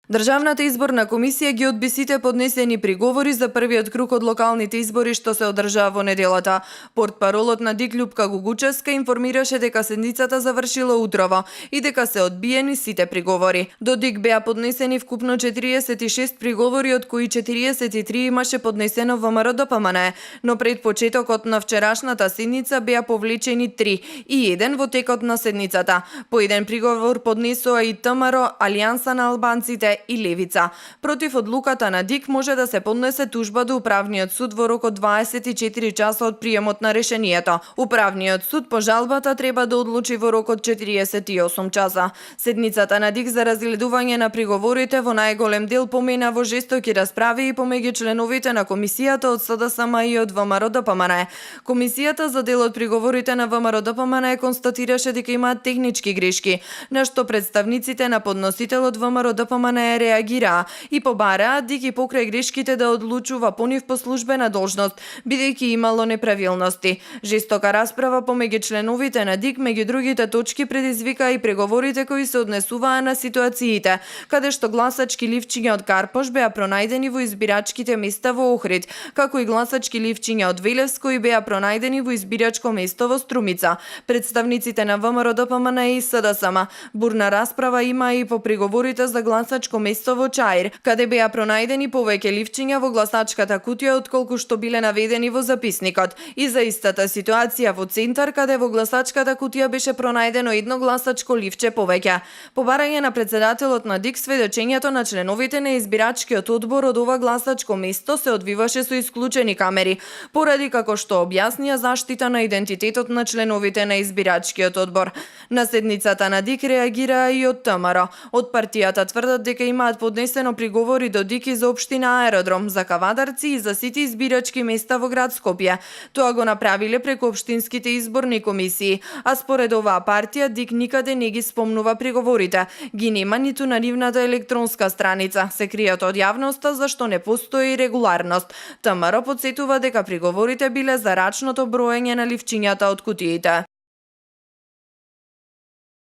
Државната изборна комисија ги одби сите поднесени приговори за првиот круг од локалните избори што се одржаа во неделата. Портпаролот на ДИК Љупка Гугучевска информираше дека седницата завршила утрово и дека се одбиени сите приговори. До ДИК беа поднесени вкупно 46 приговори, од кои 43 имаше поднесено во МРДПМН, но пред почетокот на вчерашната седница беа повлечени 3 и еден во текот на седницата. По еден приговор поднесоа и ТМРО, Алијанса на албанците и Левица. Против одлуката на ДИК може да се поднесе тужба до Управниот суд во рок од 24 часа од приемот на решението. Управниот суд по жалбата треба да одлучи во рок од 48 часа. Седницата на ДИК за разгледување на приговорите во најголем дел помина во жестоки расправи и помеѓу членовите на комисијата од СДСМ и од ВМРО-ДПМН. Комисијата за дел од приговорите на ВМРО-ДПМН констатираше дека имаат технички грешки, на што представниците на подносителот ВМРО-ДПМН реагираа и побараа ДИК и покрај грешките да одлучува по нив по службена должност, бидејќи имало неправилности. Жестока расправа помеѓу членовите на ДИК меѓу другите точки предизвика и преговорите кои се однесуваа на ситуациите каде што гласачки ливчиња од Карпош беа пронајдени во избирачките места во Охрид, како и гласачки ливчиња од Велес кои беа пронајдени во избирачко место во Струмица. Представниците на ВМРО-ДПМН и СДСМ бурна расправа има и по приговорите за гласачко место во Чаир, каде беа пронајдени повеќе ливчиња во гласачката кутија отколку што биле наведени во записникот, и за истата ситуација во Центар, каде во гласачката кутија беше пронајдено едно гласачко ливче повеќе. По барање на председателот на ДИК, сведочењето на членовите на избирачкиот одбор од ова гласачко место се одвиваше со исклучени камери, поради како што објаснија заштита на идентитетот на членовите на избирачкиот одбор. На седницата на ДИК реагираа и од ТМРО. Од партијата тврдат дека имаат поднесено приговори до ДИК и за општина Аеродром, за Кавадарци и за сите избирачки места во град Скопје. Тоа го направиле преку општинските изборни комисии, а според оваа партија ДИК никаде не ги спомнува приговорите. Ги нема ниту на нивната електронска страница, се кријат од јавноста зашто не постои регуларност. ТМРО потсетува дека приговорите биле за рачното броење на ливчињата од кутиите.